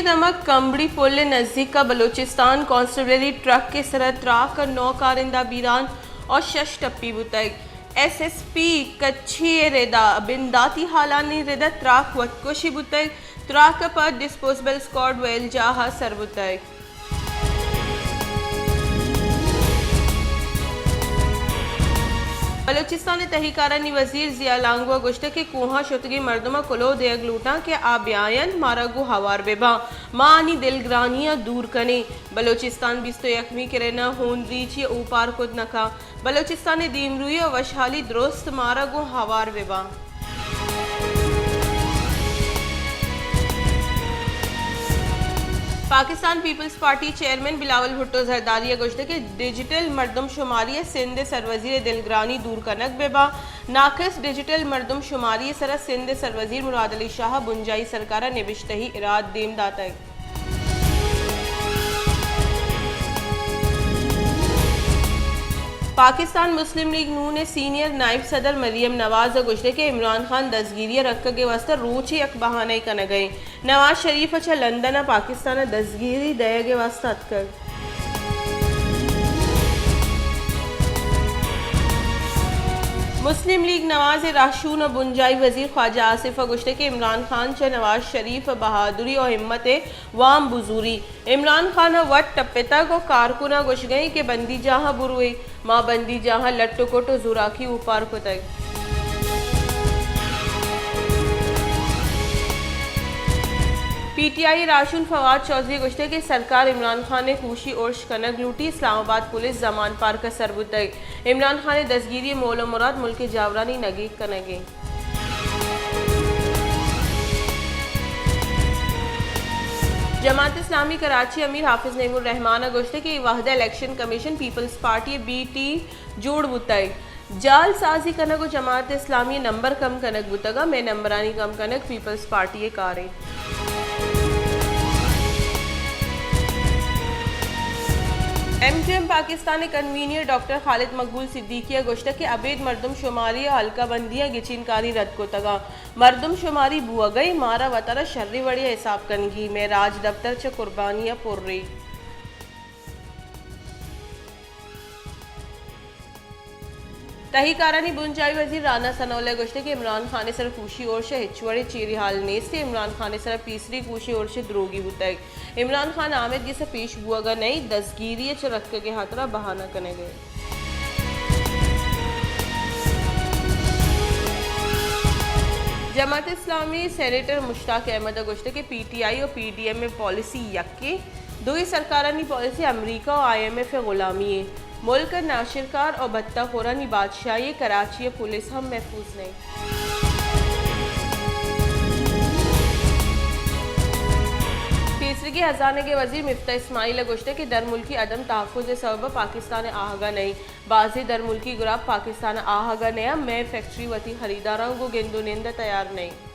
نمک کمبڑی پل ءِ نزیک ءَ بلوچستان کانسٹیبلری ٹرک ءِ سرا تراک ءَ نو کارندہ بیران ءُ شش ٹپی بوتگ۔ ایس ایس پی کچھی ءِ ردا بنداتی حالانی ردا تراک وتکشی بوتگ۔ تراک ءَ پد ڈسپوزیبل اسکواڈ ویل جاہ ءَ سر بوتگ۔ بلوچستان ءِ تہی کارانی وزیر ضیاء لانگو ءَ گوشتگ کہ کوہاں شتگیں مردماں کلوہ دیگ لوٹاں کہ آ بیاینت، مارا گوں ہوار بہ باں، ما آنی دلگرانی ءَ دور کنیں۔ بلوچستان بیست ءُ یکمی کرن ءَ ہون ریچی ءَ اوپار کت نہ کن۔ بلوچستان ءِ دیمروئی ءُ وشحالی درست مارا گوں ہوار بہ باں۔ Pakistan peoples party chairman Bilawal Bhutto Zardari ءَ گوشتگ کہ ڈیجیٹل مردم شماری ءَ سندھ ءِ سروزیر ءِ دلگرانی دور کنگ بہ باں۔ ناقص ڈیجیٹل مردم شماری ءِ سرا سندھ ءِ سروزیر مراد علی شاہ ءَ بنجاہی سرکار ءَ نبشتہی اراد دیم داتگ۔ پاکستان مسلم لیگ نون ءِ سینئر نائب صدر مریم نواز ءَ گوشتگ کہ عمران خان دزگیری ءَ رکگ ءِ واستہ روچے یک بہانہ ئے کنگ ءَ اِنت۔ نواز شریف ءَ چہ لندن ءَ پاکستان ءَ دزگیری دئیگ ءِ واستہ اتکگ۔ مسلم لیگ نواز ءِ راہشون ءُ بنجاہی وزیر خواجہ آصف ءَ گوشتگ کہ عمران خان چہ نواز شریف ءِ بہادری ءُ ہمت ءَ وام بزوری۔ عمران خان ءَ وت ٹپتگ ءُ کارکناں گوشگ ءَ اِنت کہ بندی جاہ ءَ بروئے، ما بندی جاہ ءَ لٹ ءُ کٹ ءُ زوراکی اوپار کتگ۔ پی ٹی آئی ءِ راہشون فواد چوہدری ءَ گوشتگ کہ سرکار عمران خان ءِ کوشی ارش کنگ لوٹی، اسلام آباد پولیس زمان پارک ءَ سر بوتگ۔ عمران خان ءِ دزگیری ءِ مول ءُ مراد ملک ءِ جاورانی نگیگ کنگ اِنت۔ جماعت اسلامی کراچی ءِ امیر حافظ نعیم الرحمان ءَ گوشتگ کہ اے وہد ءَ الیکشن کمیشن پیپلز پارٹی ءِ بی ٹیم جوڑ بوتگ۔ جعل سازی کنگ ءُ جماعت اسلامی ءِ نمبر کم کنگ بوتگ ءُ مئے نمبرانی کم کنگ پیپلز پارٹی ءِ کار اِنت۔ ایم کیو ایم پاکستان ءِ کنوینر ڈاکٹر خالد مقبول صدیقی ءَ گوشتگ کہ ابید مردم شماری ءُ حلقہ بندیاں گچین کاری رد کتگ ءُ مردم شماری بوہگ ءَ اِنت، مارا وتارا شری وڑے ءَ حساب کنگی، مئے راج دپتر چہ قربانی ءَ پر اِنت۔ تہی کارانی بنجاہی وزیر رانا ثناء اللہ ءَ گوشتگ کہ عمران خان ءِ سر ءَ کوشی ارش ءِ ہچ وڑیں چیری حال نیست، عمران خان ءِ سر ءَ پیسری کوشی ارش ءِ دروگی بوتگ۔ عمران خان آمید گس ءَ پیش بوگ ءَ نہ اِنت، دزگیری ءِ چہ رکگ ءِ ہاترا بہانہ کنگ ءَ اِنت۔ جماعت اسلامی سینیٹر مشتاق احمد ءَ گوشتگ کہ پی ٹی آئی ءُ پی ڈی ایم ءِ پالیسی یکے، دوئیں سرکارانی پالیسی امریکہ ءُ آئی ایم ایف ءِ غلامی اِنت۔ ملک ءِ ناشرکار ءُ بھتہ خورانی بادشاہی ءَ کراچی ءِ پولیس ہم محفوظ نہ اِنت۔ پیسریگیں ہزانگ ءِ وزیر مفتاح اسماعیل ءَ گوشتگ کہ درملکی عدم تحفظ ءِ سبب ءَ پاکستان ءِ آہگ ءَ نہ اِنت۔ بازیں درملکی گراب پاکستان ءِ آہگ ءَ نہ اَنت، مئے فیکٹری وتی خریداراں گوں گند ءُ نند ءَ تیار نہ اَنت۔